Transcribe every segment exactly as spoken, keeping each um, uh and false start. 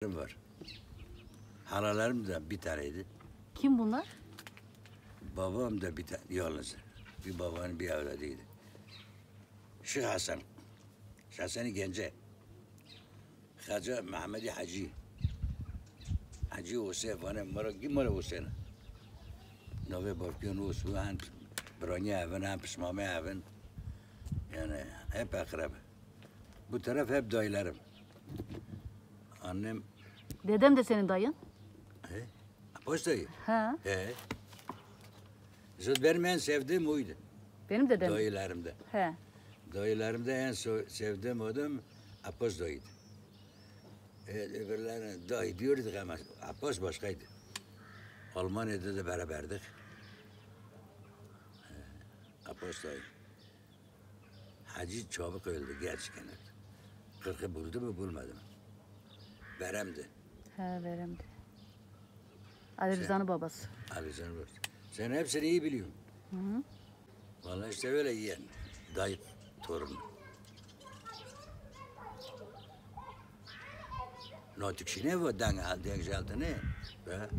Var. Halalarım da bir taneydi. Kim bunlar? Babam da bir tane, yalnız. Bir babanın bir evladıydı. Şık Hasan. Şahseni Gence. Xeca Mehmedî Hecî. Hecî Husê, vanê mara gî mara Husêne. Navê bavkê nû Usû, hem biranî evin, hem pismamê evin. Yani hep akrab. Bu taraf hep dayılarım. Annem Dedem de senin dayın. He? Apostoyu. Ha. He. Zod benim en sevdiğim oydu. Benim dedem. Dayılarımda. He. Dayılarımda en so- sevdiğim adam Apos dayıydı. Evet, öbürlerine dayı diyorduk ama Apos başkaydı. Almanya'da da beraberdik. He, Apos dayı. Hacı çabuk öldü gerçekten. Kırkı buldu mu bulmadı mı? Beremdi. He, Beremdi. Ali Rıza'nın babası. Ali Rıza'nın babası. Sen hepsini iyi biliyorsun. Hı hı. Vallahi işte öyle yiyen. Dayı torunu. Notik şine bu dang al deng jaltını. Ve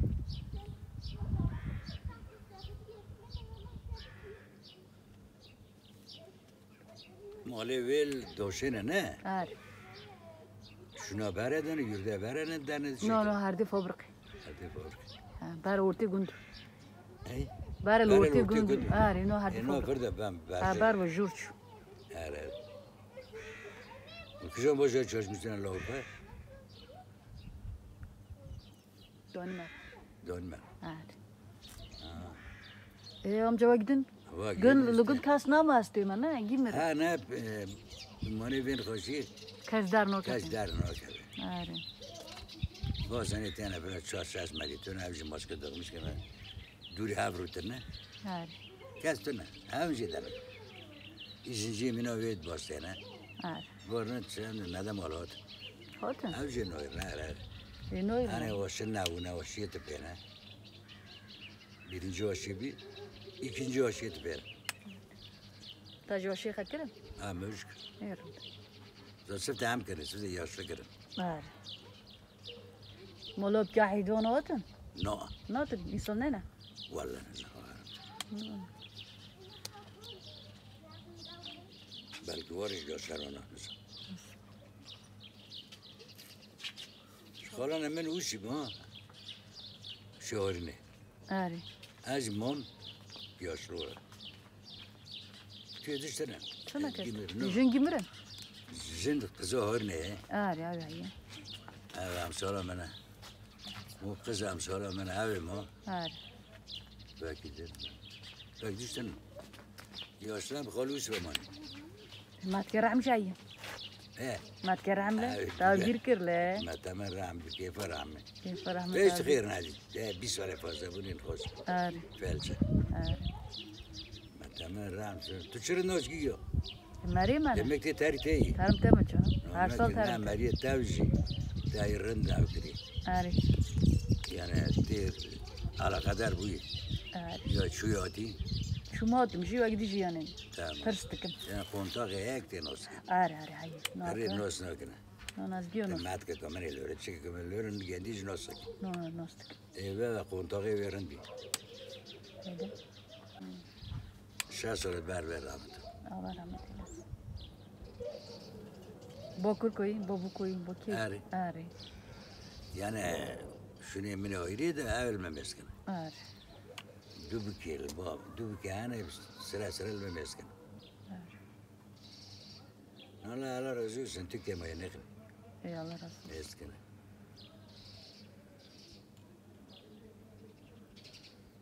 Malê wê li doşê ne, ne? Ar. Şuna bere de ne, yurde bere ne, dene No, no, herdê fabrikê. Herdê fabrikê. Ha, ber ortê gund. Ey? Ber li ortê gund. Ar, no herdê fabrikê. Eno vir de ben ber. Ha, ber ve jurç. Ar, ar. Kijan boşa çalışmışsın Avrupa? Dönme. Dönme. Evet. Ha. E, amca wa gidin. Wa gidin. Gund, li gund kes nama estê me, ne? Gimir. Ha, ne, e, mane vên xweşî. Kes der no kes der no keve. Are. Bazenê tene bira çar şeş merî tune ev ji maske dağmış keme. Dûrî hev rûtine. Are. Kes tune. Hev jî demek. Îzincî mîna wê dibastêne. Are. Gorne çend ne de mal hat. Hatin. Ev jî noy ne re. Ê noy. Hani o şin ne û ne o şiyê tu pêne. Birinci o şi bi, ikinci o şi tu pêne. Ta ji o şi xet kirin? Ha, muşk. Ê, rût. Zo sifte em kirin, sifte yaşlı kirin. Are. Molo bi kahî don otin? No. Notin, îsal ne ne? Walla ne ne. Hmm. Belki var iş göster ona. Xalana min û şî ma şorine. Arê. Ez mam yaşlı ora. Tu yetiştene. Çima kes? Gimir, no. Jin gimir e? Jin kızı horne. Arê, arê, arê. Ev amsala mene. Bu kız amsala mene, ev mo. Arê. Belki de. Belki düştün. Yaşlan xalus ve man. Matke rehmşayî. He. Matke rehmle. Tavgîr kir le. Mateme rehmdi, kêfe rehme. Kêfe rehme. Pêş xêr nadî. De bîst sale fazla bunên xos. Arê. Felçe. Arê. Mateme rehmşe. Tu çiri noşgî yo? Merê me. Demek te terî teyî. Terim te me ço. Her sal terim. Merê tev jî. Teyî rind ev kirî. Arê. Yani te alakadar bûyî. Arê. Ya çûyî hatî? Çûma hatim jî wek dî jî yani. Tamam. Pirs dikim. Yani kontaxê hek tê nos. Arê, arê, hayır. Erê nos nakine. No, nas giyo nos. Mat ke kamene lore, çike kamene lore, gendî jî nos. No, no, nos dikim. Ê ve ve kontaxê wê rind bî. Öyle. Şeş sal ber ve rahmet. Allah rahmet eylesin. Bokur koyun, bobu koyun, bokir. Arê. Arê. Yani şunu emine ayrı da evvel me meskin. Arê. Du bikê li ba, du bikê hene sıra sıra li me meskin. Arê. Nala Allah razı olsun, tu kemaya nekin. Ey Allah razı olsun. Meskin.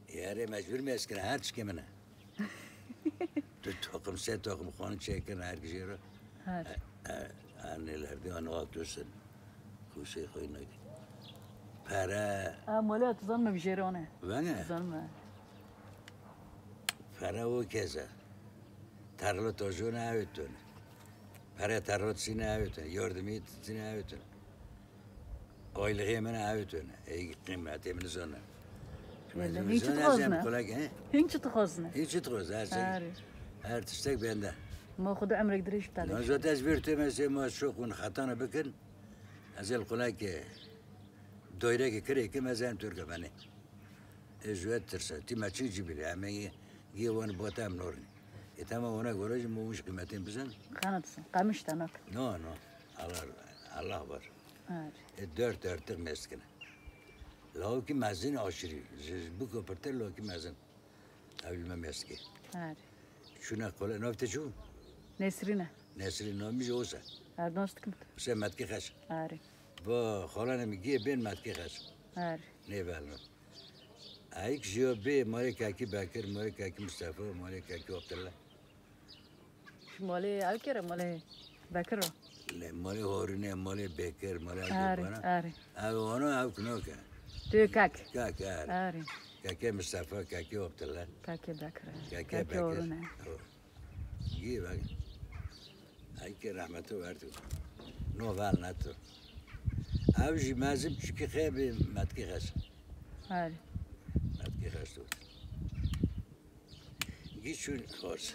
Yarê mecbur meskin, her çike min e. Tu toxum, se toxum xwan çêkin her gijê re. Her. E, e, her nêlerdê an altı olsun. Kuşê xwe nake. Pere. A, mole tu zan me bijêre one. Vene? Zan me. Pere o keze. Tarla tojone avêtone. Pere tarla sine avêtone. Yordimî sine avêtone. Aylığê min avêtone. Ey qîmetê min zane. Wele, hiç dixwazne. Kolek, he? Hiç dixwazne. Hiç dixwaz, her şey. Her. Her tiştek bende. Ma xwe di emrek dirêj bita. Nazat ez bir teme se ma şok un xatana bikin. Ez el kolek, e, Doyrekê kirêkê me zen Türkmenê. E, ji we tirse. Tî me çi cî bile, em ê gê wan bota em norin. E, tamam, ona göre jî me wî ji qîmetên bizin. Qanat sin, qamiş te nak. No, no. Allah, Allah var. Her. E, dört artık meskine. Lawki mezin aşırı. Ji, ji bu köpürte lawki mezin. Ev ji me meskê. Her. Şuna kola, nav te çû? Nesrîne. Nesrîn, navê min jî Ose. Her, nas dikim tu. Ose Metkê Xeş. Erê. Ba, xalanê min gê bên Metkê Xeş. Her. Nêvelno. Ayik jiyo bê, malê kakî Bekir, malê kakî Mustafa, malê kakî Abdullah. Ji malê ew kere, malê Bekir o. Lê malê Harûnê, malê Bekir, malê Erê, Abdullah. Erê. Ev ono, ev kinoke. Tu kak. Kak, erê. Erê. Kake Mustafa, kake Abdullah. Kake Bekir. Kake Bekir. Harûnê. Gî bak. Ay ki rahmetu verdu. No vel netu. Ev jî mezin çiki xebi Metkî Xeş. Her. Metkî Xeş tu. Gî çûn xors.